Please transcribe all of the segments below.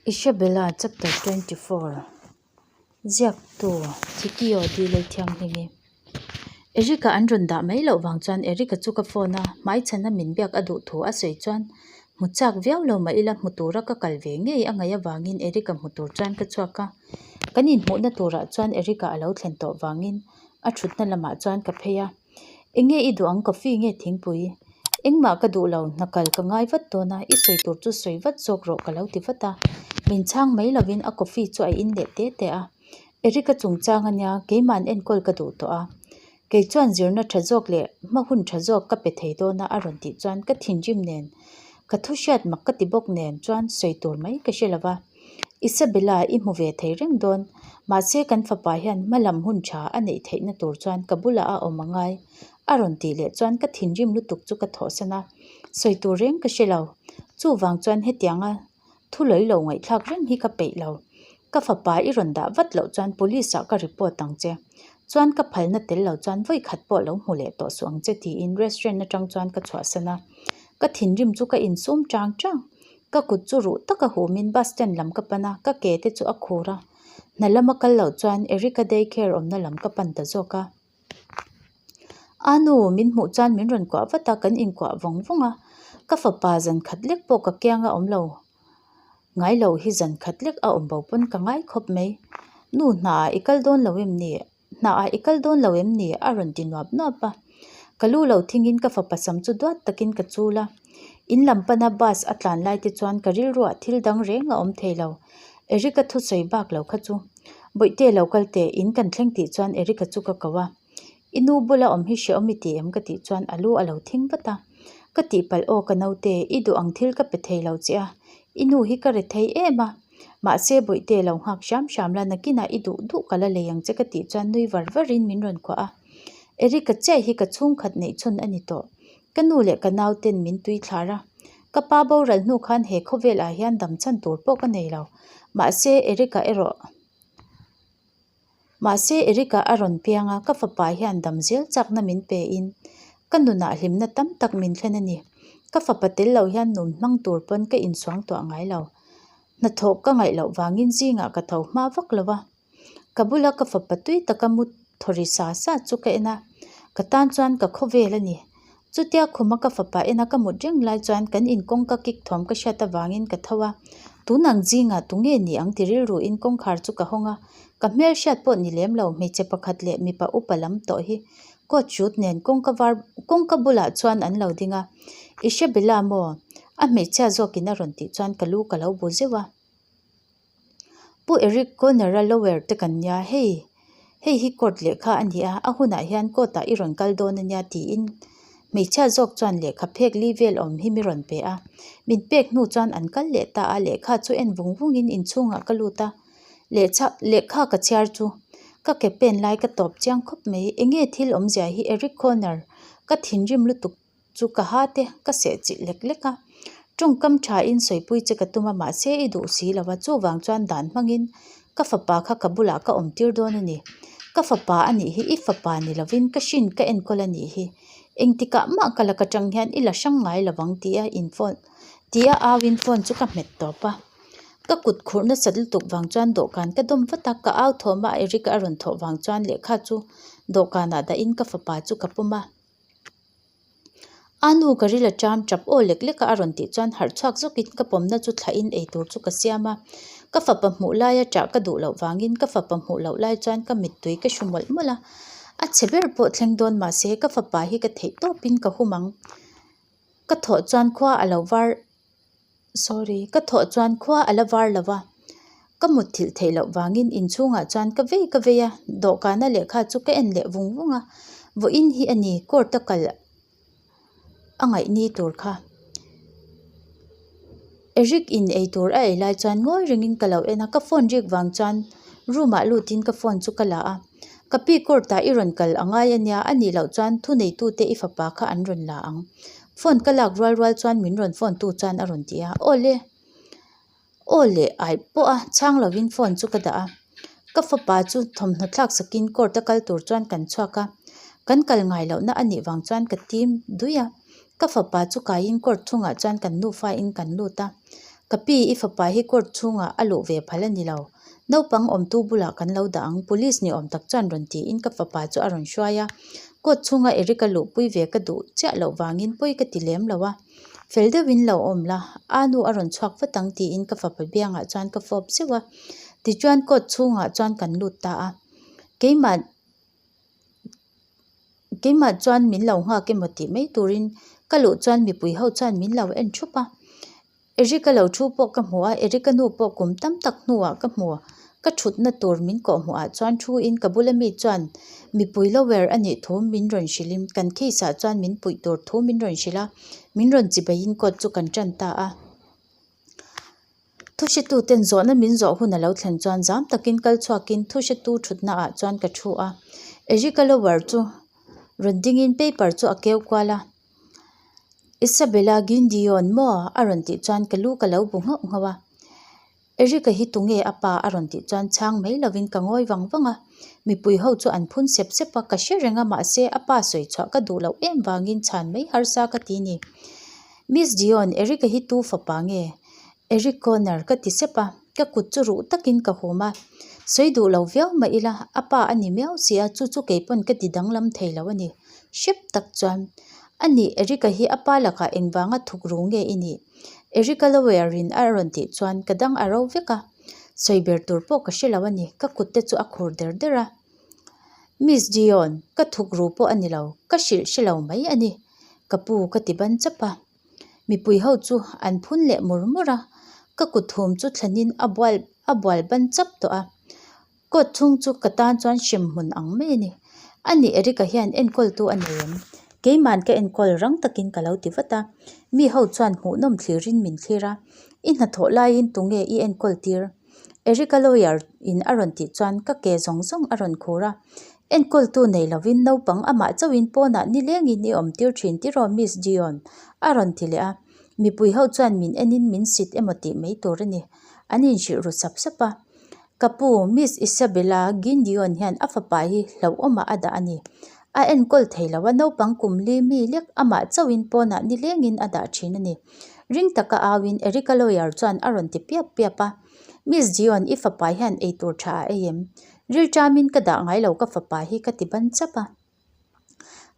Isabella chapter 24 Ziaktu Thikio Dilei Thianghlimi Eric-a an rawn dah mai loh vang chuan Eric-a chu ka phone a, hmaichhana min biak a duh thu a sawi chuan hmu chak viau lo mah ila hmu tura ka kal ve ngei a ngaih avangin Eric-a hmu tur chuan ka chhuak a, kan inhmuhna turah chuan Eric-a a lo thlen tawh vangin a thutna lamah chuan ka phei a. Enge i duh ang coffee nge thingpui? Engmah ka duh lo, hna kal ka ngai vat dawn a, i sawi tur chu sawi vat zawk rawh ka lo ti vat a. Min chhang mai lovin a coffee chu a in leh te te a. Eric-a chungchang ania, keima'n enkawl ka duh tawh a. Kei chuan zirna tha zawk leh hma hun tha zawk ka pe thei dawn a a rawn tih chuan ka thinrim nen, ka thu hriat mak ka ti bawk nen chuan sawi tur mai ka hre lo va. Isabella i hmu ve thei reng dawn, mahse kan fapa hian hma lam hun tha a neih theihna tur chuan ka bulah a awm a ngai a rawn tih leh chuan ka thinrim lutuk chu ka thawhsan a, sawi tur reng ka hre lo. Chuvang chuan hetianga thu lawi lo ngaihthlak reng hi ka peih lo. Ka fapa i rawn dah vat loh chuan police ah ka report ang che. Chuan ka phalna tel lo chuan vawi khat pawh lo hmu leh tawh suh ang che tiin restaurant atang chuan ka chhuahsan a. Ka thinrim chu ka insum chang chang. Ka kut chu ruh taka humin bus stand lam ka pan a, ka ke te chu a khur a. Hna lama kal loh chuan Erica day care awmna lam ka pan ta zawk a. A nu, min hmuh chuan min rawn kuah vat a, kan inkuah vawng vawng a. Ka fapa zan khat lek pawh ka kiang a awm lo. Ngai lo hi zan khat lek a awm bo pawn ka ngai khawp mai. Nu, hnaah i kal dawn lo em ni? Hnaah i kal dawn lo em ni? a rawn ti nuap nuap a. Ka lu lo thingin ka fapa sam chu duat takin ka chul a. In lam pana bus a tlan lai te chuan ka rilruah thil dang reng a awm thei lo. Eric-a thusawi bak lo kha chu. Bawihte lo kal teh, in kan thleng tih chuan Eric-a chu ka ko a. I nu bula awm hi hrehawm i ti em? ka tih chuan a lu a lo thing vat a. Ka tihpalh aw ka naute, i duh ang thil ka pe thei lo che a. I nu hi ka re thei em a. Mahse bawihte lo nghak hram hram la nakinah i duh duh ka la lei ang che ka tih chuan nui var varin min rawn kuah a. Eric-a chiah hi ka chhungkhat neih chhun a ni tawh. Ka nu leh ka nau ten min tui thlar a. Ka pa boral hnu khan he khawvel ah hian dam chhan tur pawh ka nei lo. Mahse Eric-a erawh Mahse Eric-a a rawn piang a, ka fapa hian dam zel chakna min pe in ka nunah hlimna tam tak min thlen a ni. Ka fapa tel lo hian nun hmang tur pawn ka insuang tuah ngai lo. Hnathawh ka ngaih loh vangin zingah ka tho hma vak lo a. Ka bula ka fapa tui taka mu thawri sa sa chu ka en a, ka tan chuan ka khawvel a ni. Chutia khuma ka fapa ena ka mut reng lai chuan kan in kawngka kik thawm ka hriat avangin ka tho a, tunang zingah tunge ni ang ti rilruin kawngkhar chu ka hawng a, ka hmel hriat pawh ni lem lo hmeichhe pakhat leh mipa upa lam tawh hi coat shoot nen kawngka var kawngka bulah chuan an lo ding a, I hre bela maw? A hmeichhia zawkin a rawn tih chuan ka lu ka lo bu zeuh a. Pu Eric Conner-a lawyer te kan nia, hei hei hi court lehkha a ni a, a hunah hian court ah i rawn kal dawn a nia tiin hmeichhia zawk chuan lehkha phek li vel awm hi mi rawn pe a. Min pek hnu chuan an kal leh ta a, lehkha chu en vung vungin inchhungah ka lut a, lehchha lehkha ka chhiar chu ka ke pen lai ka tawp chiang khawp mai, enge thil awmzia hi Eric Conner ka thinrim lutuk. Chu ka ha te ka seh chilh lek lek a, tawngkam tha in sawipui che ka tum a mahse i duh si lo a, chuvang chuan dan hmangin ka fapa kha ka bulah ka awm tir dawn a ni. Ka fapa a nih hi i fapa ni lovin ka hrin ka enkawl a nih hi. Engtikah mah ka lak atang hian i la hrang ngai lo vang tia in phone tia au in phone chu ka hmet tawp a. Ka kut khurh nasat lutuk vang chuan dawhkan ka dawm vat a, ka au thawm a Eric a rawn thawh vang chuan lehkha chu dawhkanah dahin ka fapa chu ka pawm a. A nu ka ril a ṭam ṭap aw lek lek a a rawn tih chuan harh chhuak zawkin ka pawmna chu thlahin eitur chu ka siam a. Ka fapa hmuh laia ṭah ka duh loh vangin ka fapa hmuh loh lai chuan ka mittui ka hru mawlh mawlh a. A chhe ber pawh thleng dawn mahse ka fapa hi ka theih tawpin ka hum ang. Ka thawh chuan khua a lo var Sorry, ka thawh chuan khua a la var lo va, ka mutthilh theih loh vangin inchhungah chuan ka vei ka vei a, dawhkana lehkha chu ka en leh vung vung a, vawiin hi a ni court a kal a ngaih ni tur kha. Eric in eitur a ei lai chuan ngawi rengin ka lo en a, ka phone rik vang chuan room ah lutin ka phone chu ka la a, ka pi court ah i rawn kal a ngai a nia, a nih loh chuan thuneitute i fapa kha an rawn la ang. Phone ka lak rual rual chuan min rawn phone tu chuan a rawn ti a, aw le, aw le aih pawh a chhang lovin phone chu ka dah a, ka fapa chu thawmhnaw thlak sakin court a kal tur chuan kan chhuak a, kan kal ngai lohna a nih vang chuan ka tim dui a, ka fapa chu kaiin court chhungah chuan kan nufa in kan lut a. Ka pi, i fapa hi court chhungah a luh ve phal a ni lo. Naupang awmtu bulah kan lo dah ang, police ni awm tak chuan rawn tiin ka fapa chu a rawn hruai a. Court chhunga Eric a luhpui ve ka duh chiah loh vangin pawi ka ti lem lo a. Fel deuhin lo awm la, a nu a rawn chhuak vat ang tiin ka fapa biangah chuan ka fawp zeuh a. Tichuan court chhungah chuan kan lut ta a. Keimah Keimah chuan min lo nghak emaw tih mai turin ka luh chuan mipui ho chuan min lo en thup a. Eric-a lo thu pawh ka hmu a, Eric-a nu pawh kum tam tak hnuah ka hmu. Ka thutna tur min kawh hmuhah chuan thuin ka bula mi chuan mipui lower a nih thu min rawn hrilhin kan case ah chuan min puih tur thu min rawn hrilh a, min rawn chibaiin court chu kan tan ta a. Thuhretuten zawhna min zawh hun a lo thlen chuan zam takin kal chhuakin thuhretu thutnaah chuan ka thu a. Eric-a lower chu rawn dingin paper chu a keu kual a. Isabella Gindion maw? a rawn tih chuan ka lu ka lo bu nghauh nghauh a. Eric-a hi tunge a pa? a rawn tih chuan chhang mai lovin ka ngawi vang vang a. Mipui ho chu an phun sep sep a, ka hre reng a mahse a pa sawi chhuah ka duh loh em vangin chhan mai harsa ka ti ni. Miss Dion, Eric-a hi tu fapa nge? Eric Conner ka ti sep a, ka kut chu ruh takin ka hum a. Sawi duh lo viau mah ila, a pa a ni miau si a, chu chu kei pawn ka ti danglam thei lo a ni. Hrep tak chuan, A nih, Eric-a hi a pa lakah engvanga thuk ru nge i nih? Eric-a lawyer-in a rawn tih chuan ka dang a ro vek a. Sawi ber tur pawh ka hre lo a ni, ka kut te chu a khur der der a. Miss Dion, ka thuk ru pawh a ni lo, ka hrilh hre lo mai a ni. Ka pu ka ti ban chap a. Mipui ho chu an phun leh mur mur a, ka kut hum chu thlanin a bual a bual ban chap tawh a. Court chhung chu ka tan chuan hrem hmun ang mai a ni. A nih Eric-a hian enkawltu a nei em? Keima'n ka enkawl rang takin ka lo ti vat a. Mi ho chuan hmuhnawm thlirin min thlir a, I hnathawh laiin tunge i enkawl tir? Eric-a lawyer in a rawn tih chuan ka ke zawng zawng a rawn khur a. Enkawltu nei lovin naupang amah chauhin pawnah nilengin i awm tir thin tiraw Miss Dion? a rawn ti leh a. Mipui ho chuan min enin min sit emaw tih mai tur a ni. An inhrilh ru sap sap a. Ka pu, Miss Isabella Gindion hian a fapa hi hlauhawmah a dah a ni. A enkawl thei lo a, naupang kum li mi lek amah chauhin pawnah nilengin a dah thin a ni. Ring taka auin Erica lawyer chuan a rawn ti piap piap a, Miss Dion, i fapa hian eitur tha a ei em? Rilṭamin ka dah ngai lo ka fapa hi ka ti ban chap a.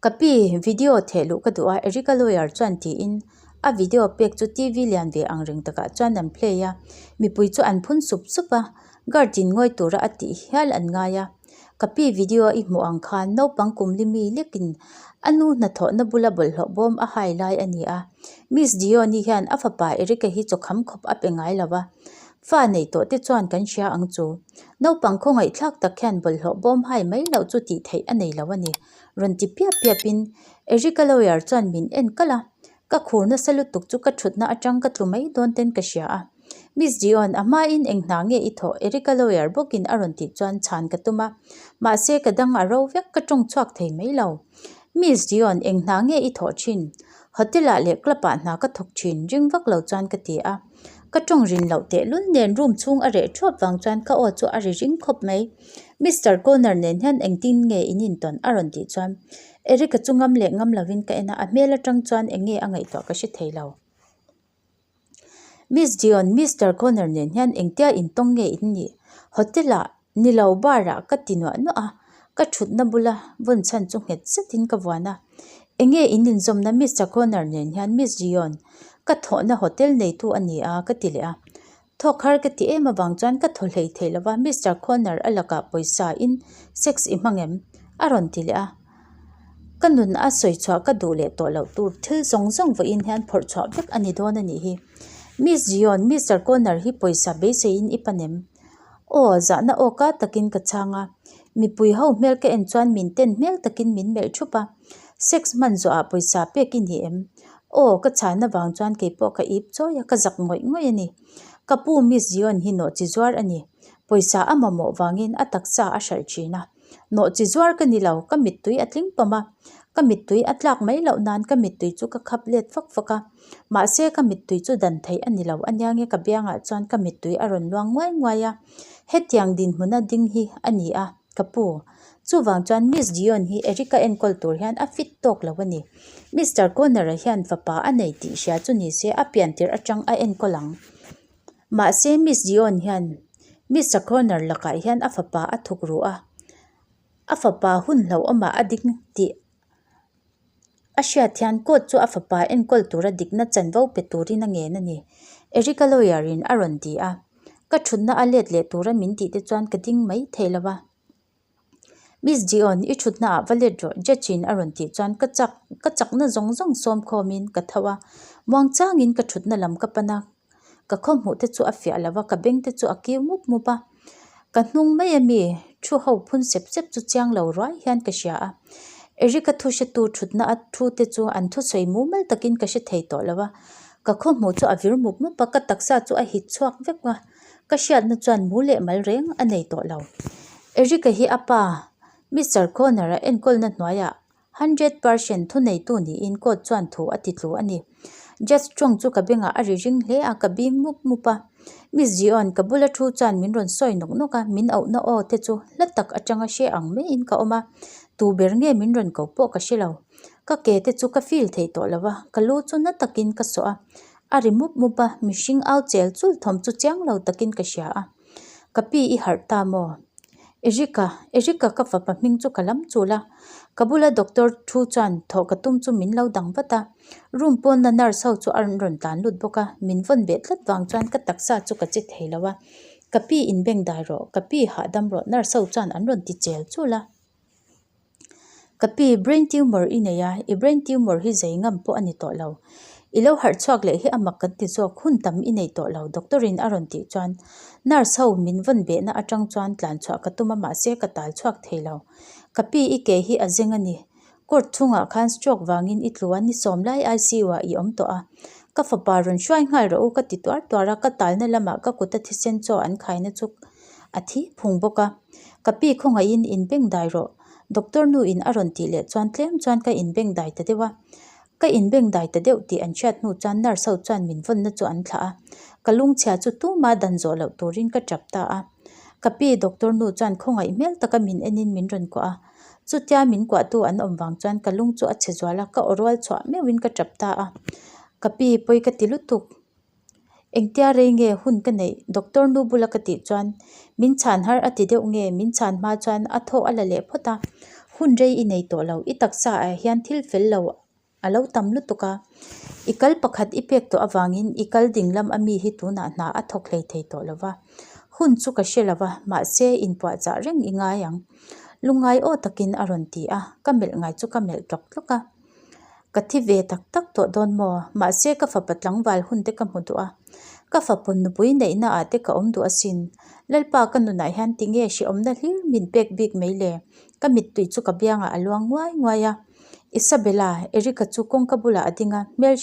Ka pi, video theh luh ka duh a Erica lawyer chuan tiin a video pek chu TV lian ve ang reng takah chuan an play a, mipui chu an phun sup sup a, guard in ngawi tura a tih hial an ngai a. Ka pi video i hmuh ang khan naupang kum li mi lekin a nu hnathawhna bula bawlhhlawh bawm a hai lai a ni a. Miss Dion-i hian a fapa Eric-a hi chawkham khawp a pe ngai lo va, fa nei tawh te chuan kan hria ang chu. Naupang khawngaihthlak tak hian bawlhhlawh bawm hai mai loh chu tih theih a nei lo a ni, rawn ti piap piapin Eric-a lawyer chuan min en kalh a. Ka khur nasa lutuk chu ka thutna atang ka tlu mai dawn ten ka hria a. Miss Dion, a hmain eng hna nge i thawh? Erica lawyer bawkin a rawn tih chuan chhan ka tum a. Mahse ka dang a ro vek, ka tawng chhuak thei mai lo. Miss Dion, eng hna nge i thawh thin? Hotel ah leh club ah hna ka thawk thin, ring vak lo chuan ka ti a. Ka tawng rin loh tehlul nen room chhung a reh thuap vang chuan ka aw chu a ri ring khawp mai. Mister Connor nen hian engtin nge in intawn? a rawn tih chuan Eric-a chu ngam leh ngam lovin ka en a, a hmel atang chuan eng nge a ngaihtuah ka hre thei lo. Miss Dion, Mister Connor nen hian engtia intawng nge in nih? Hotel-ah ni lo bar-ah ka ti nuah nuah a, ka thutna bula vawn chhan chu nghet zetin ka vuan a. Eng nge in inzawmna Mister Connor nen hian Miss Dion, ka thawhna hotel neitu a ni a ka ti leh a. Thawk har ka ti em avang chuan ka thaw hlei thei lo va, Mister Connor a lakah pawisa in sex i hmang em? a rawn ti leh a. Ka nun a sawi chhuah ka duh leh tawh loh tur thil zawng zawng vawiin hian phawrh chhuah vek a ni dawn a nih hi. Miss Zion, Mister Connor hi pawisa beiseiin i pan em? Aw, zahna awka takin ka chhang a. Mipui ho hmel ka en chuan min ten hmel takin min melh thup a. Sex hman zawhah pawisa pek i ni em? Aw, ka chhan avang chuan keipawh ka ip chawi a, ka zak ngawih ngawih a ni. Ka pu Miss Zion hi nawhchi zuar a ni. Pawisa a mamawh vangin a taksa a hralh thin a. Nawhchi zuar ka ni lo, ka mittui a tling pawm a. Ka mittui a tlak mai loh nan ka mittui chu ka khap let fak fak a. Mahse ka mittui chu dan theih a ni lo aniange ka biangah chuan ka mittui a rawn luang nguai nguai a. Hetiang dinhmuna ding hi a ni a, ka pu. Chuvang chuan Miss Dion hi Eric-a enkawl tur hian a fit tawk lo a ni. Mister Connor-a hian fapa a nei tih hria chu ni se a pian tirh atang a enkawl ang. Mahse Miss Dion hian Mister Corner lakah hian a fapa a thuk ru a, a fapa hun hlauhawmah a ding tih a hriat hian court chu a fapa enkawl tura dikna chanvo pe turin a ngen a ni, Erica lawyer in a rawn ti a. Ka thutna a let leh tura min tih te chuan ka ding mai thei lo va. Miss Dion, i thutna ah va let rawh, Judge in a rawn tih chuan ka chak, ka chakna zawng zawng sawm khawmin ka tho a. Muangchangin ka thutna lam ka pan a, ka khaw hmuh te chu a fiah lo va, ka beng te chu a kiu mup mup a. Ka hnung mai a mi thu ho phun sep sep chu chiang lo ruai hian ka hria a. Eric-a thu hretu thutna a thu te chu an thusawi mumal takin ka hre thei tawh lo va. Ka khaw hmuh chu a vir mup mup a, ka taksa chu a hit chhuak vek a. Ka hriatna chuan mu leh mal reng a nei tawh lo. Eric-a hi a pa Mister Corner-a enkawlna hnuaiah 100% thuneitu niin court chuan thu a ti tlu a ni. Judge tawng chu ka bengah a ri ring hle a, ka bing mup mup a. Miss Zion, ka bula thu chuan min rawn sawi nawk nawk a, min auhna aw te chu hla tak atanga hre ang maiin ka awm a, tu ber nge min rawn ko pawh ka hre lo. Ka ke te chu ka feel thei tawh lo va, ka lu chu na takin ka sawh a, a ri mup mup a, mihring au chel chul thawm chu chiang lo takin ka hria a. Ka pi i harh ta maw? Erika, Erika ka fapa hming chu ka lam chul a, ka bula doctor thu chuan thawh ka tum chu min lo dang vat a, room pawnna nurse ho chu a rawn tlan lut bawk a, min vawn beh tlat vang chuan ka taksa chu ka che thei lo a, ka pi inbeng dai rawh, ka pi hahdam rawh nurse ho chuan an rawn ti chel chul a. Ka pi, brain tumor i nei a, i brain tumor hi zei ngam pawh a ni tawh lo. I lo harh chhuak leh hi a mak kan ti zawk, hun tam i nei tawh lo, doctor in a rawn tih chuan nurse ho min vawn behna atang chuan tlan chhuah ka tum a mahse ka tal chhuak thei lo. Ka pi i ke hi a zeng a ni. Court chhungah khan stroke vangin i tlu a, ni sawm lai ICU ah i awm tawh a. Ka fapa rawn hruai nghal rawh u ka ti tuar tuar a, ka talna lamah ka kuta thisen chaw an khaina chu A thi phung bawk a, Ka pi khawngaihin inbeng dai rawh, doctor nu in a rawn tih leh chuan tlem chuan ka inbeng dai ta deuh a. Ka inbeng dai ta deuh tih an hriat hnu chuan nurse ho chuan min vawnna chu an thlah a, ka lungchhia chu tuma dan zawh loh turin ka tap ta a. Ka pi doctor nu chuan khawngaih hmel taka min enin min rawn kuah a, chutia min kuahtu an awm vang chuan ka lung chu a chhe zual a, ka aw rual chhuah meuhin ka tap ta a. Ka pi pawi ka ti lutuk. Engtia rei nge hun ka neih? Doctor nu bula ka tih chuan min chhan har a ti deuh nge min chhan hma chuan a thaw a la leh phawt a, hun rei i nei tawh lo, i taksa ah hian thil fel lo a lo tam lutuk a, i kal pakhat i pek tawh avangin i kal ding lam ami hi tunah hna a thawk hlei thei tawh lo va, hun chu ka hre lo va, mahse inpuahchah reng i ngai ang. Lungngai aw takin a rawn ti a, ka melh ngai chu ka melh tlawk tlawk a. Ka thi ve tak tak tawh dawn maw? Mahse ka fapa tlangval hun te ka hmu duh a, ka fapa nupui neihna ah te ka awm duh asin. Lalpa ka nunah hian tinge hrehawmna hlir min pek bik mai le? Ka mittui chu ka biangah a luang nguai nguai a. Isabella, Erica chu kawngka bulah a ding a, hmel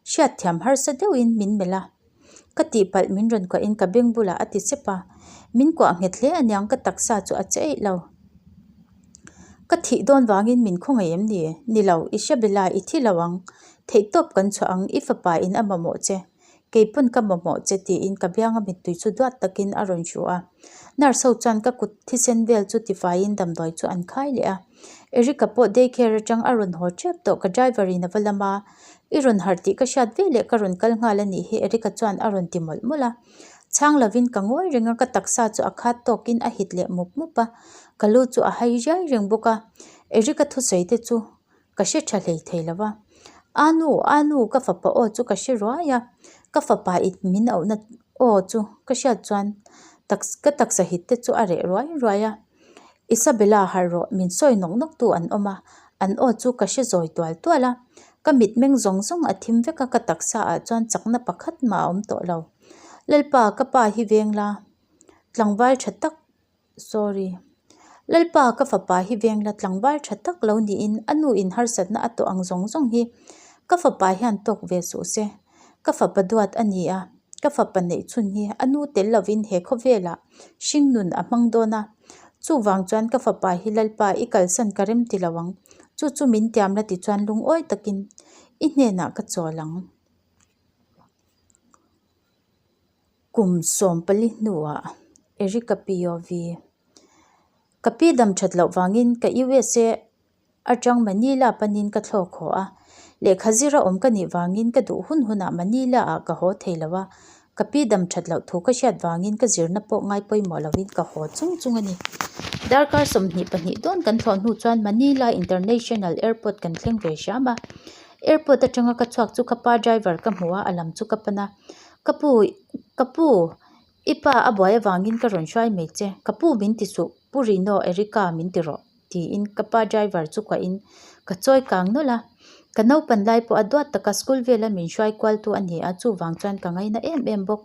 hriatthiam harsa deuhin min melh a. Ka tihpalh min rawn kuahin ka beng bulah a ti chep a, min kuah nghet hle aniang ka taksa chu a che eih lo. Ka thih dawn vangin min khawngaih em ni? Ni lo, i hre bela i thi lo ang. Theihtawp kan chhuah ang, i fapa in a mamawh che. Kei pawn ka mamawh che tiin ka bianga mittui chu duat takin a rawn hru a. Nurse ho chuan ka kut thisen vel chu tifaiin damdawi chu an khai leh a. Erica pawh daycare atang a rawn haw tep tawh ka driver in a va lam a. I rawn harh tih ka hriat ve leh ka rawn kal nghal a nih hi Erica chuan a rawn ti mawlh mawlh a. Chhang lovin ka ngawi reng a, ka taksa chu a khat tawkin a hit leh mup mup a, ka lu chu a hai riai reng bawk a. Erica thusawi te chu ka hre tha hlei thei lo va. Anu, Anu ka fapa aw chu ka hre ruai a, ka fapa in min auhna aw chu ka hriat chuan ka taksa hit te chu a reh ruai ruai a. Isabella harh rawh min sawi nawk nawk tu an awm a, an aw chu ka hre zawi tual tual a, ka mitmeng zawng zawng a thim vek a ka taksa ah chuan chakna pakhat mah a awm tawh lo. Lalpa ka pa hi veng la, tlangval tha tak sorry Lalpa ka fapa hi veng la tlangval tha tak lo niin a nu in harsatna a tawh ang zawng zawng hi ka fapa hian tawk ve suh se, ka fapa duat a ni a, ka fapa neih chhun hi a nu tel lovin he khawvelah hringnun a hmang dawn a, chuvang chuan ka fapa hi Lalpa i kalsan ka rem ti lo ang, chu chu min tiam la ti chuan lungawi takin i hnenah ka chawl ang. Kum 14 hnuah Erica POV Ka pi dam that loh vangin ka USA Atang Manila panin ka thlawk haw a, lehkha zira awm ka nih vangin ka duh hun hunah Manila ah ka haw thei lo a, Ka pi dam that loh thu ka hriat vangin ka zirna pawh ngai pawimawh lovin ka haw chung chung a ni. Darkar 22 dawn kan thlawh hnu chuan Manila International Airport kan thleng ve hram a. Airport atanga ka chhuak chu ka pa driver ka hmu a, a lam chu ka pan a. Ka pu, ka pu, i pa a buai avangin ka rawn hruai mai che. Ka pu min ti suh, Pu Rino Erica min ti rawh. Tiin ka pa driver chu kuahin ka chawi kang nawlh a. Ka naupan lai pawh a duat taka school vela min hruai kual tu a ni a, chuvang chuan ka ngaina em em bawk.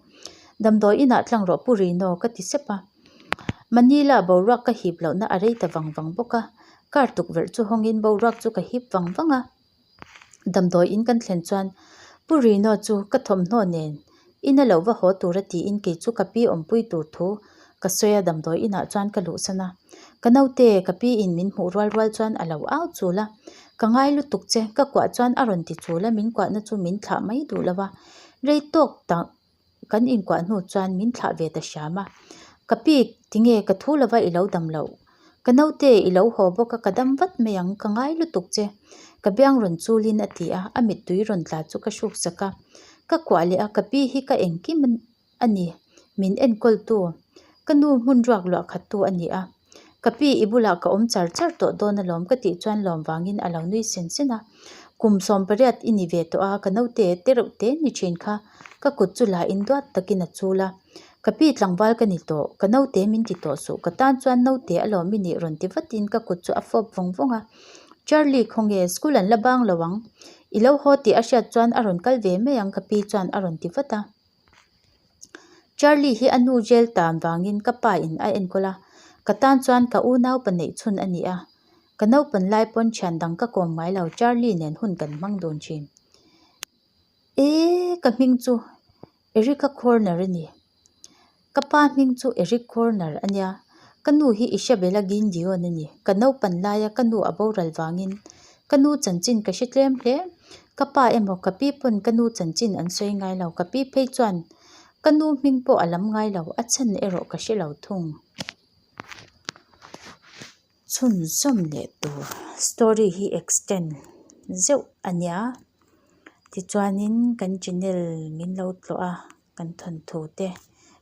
Damdawi inah tlang rawh Pu Rino ka ti sep a. Manila boruak ka hip lohna a rei ta vang vang bawk a, car tukverh chu hawngin boruak chu ka hip vang vang a. Damdawi in kan thlen chuan Pu Rino chu ka thawmhnaw nen in a lo va haw tur a tiin kei chu ka pi awmpui tur thu ka sawi a damdawi inah chuan ka luhsan a. Ka naute ka pi in min hmuh rual rual chuan a lo au chul a, Ka ngai lutuk che ka kuah chuan a rawn ti chul a, min kuahna chu min thlah mai duh lo a, rei tawk tak Kan inkuah hnu chuan min thlah ve ta hram a, Ka pi, tinge ka thu lova i lo dam loh? Ka naute i lo haw bawk a, ka dam vat mai ang, ka ngai lutuk che. Ka biang rawn chulin a ti a, a mittui rawn tla chu ka hruk sak a. Ka kuah leh a, ka pi hi ka engkim a ni, min enkawltu, ka nu hmun ruak luah khattu a ni a. Ka pi i bulah ka awm char char tawh dawn alawm ka tih chuan lawm vangin a lo nui sen sen a. Kum 18 i ni ve tawh a, ka naute te reuh te ni thin kha. Ka kut chu la in duat takin a chul a. Ka pi tlangval ka ni tawh, ka naute min ti tawh suh, ka tan chuan naute alawm i nih rawn ti vatin ka kut chu a fawp vawng vawng a. Charlie khawnge, school an la bang lo ang. I lo haw tih a hriat chuan a rawn kal ve mai ang ka pi chuan a rawn ti vat a. Charlie hi a nu jail tan vangin ka pa in a enkawl a, ka tan chuan ka unau pa neih chhun a ni a, ka naupan lai pawn thian dang ka kawm ngai lo Charlie nen hun kan hmang dun thin. Eee ka hming chu Erica Corner a ni. Ka pa hming chu Eric Corner a nia, ka nu hi Isabella Gindion a ni, ka naupan laia ka nu a boral vangin Ka nu chanchin ka hre tlem hle. Ka pa emaw ka pi pawn ka nu chanchin an sawi ngai lo. Ka pi phei chuan ka nu hming pawh a lam ngai lo, a chhan erawh ka hre lo thung. Chhunzawm leh tur story hi extend zeuh a nia. Tichuanin kan channel min lo tlawh a, kan thawnthu te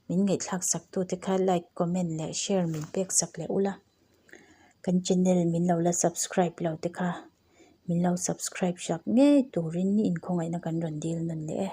min ngaihthlak sak tu te kha like, comment leh share min pek sak leh ula. Kan channel min lo la subscribe lo te kha min lo subscribe sak ngei turin inkhawngaihna kan rawn dil nawn leh e.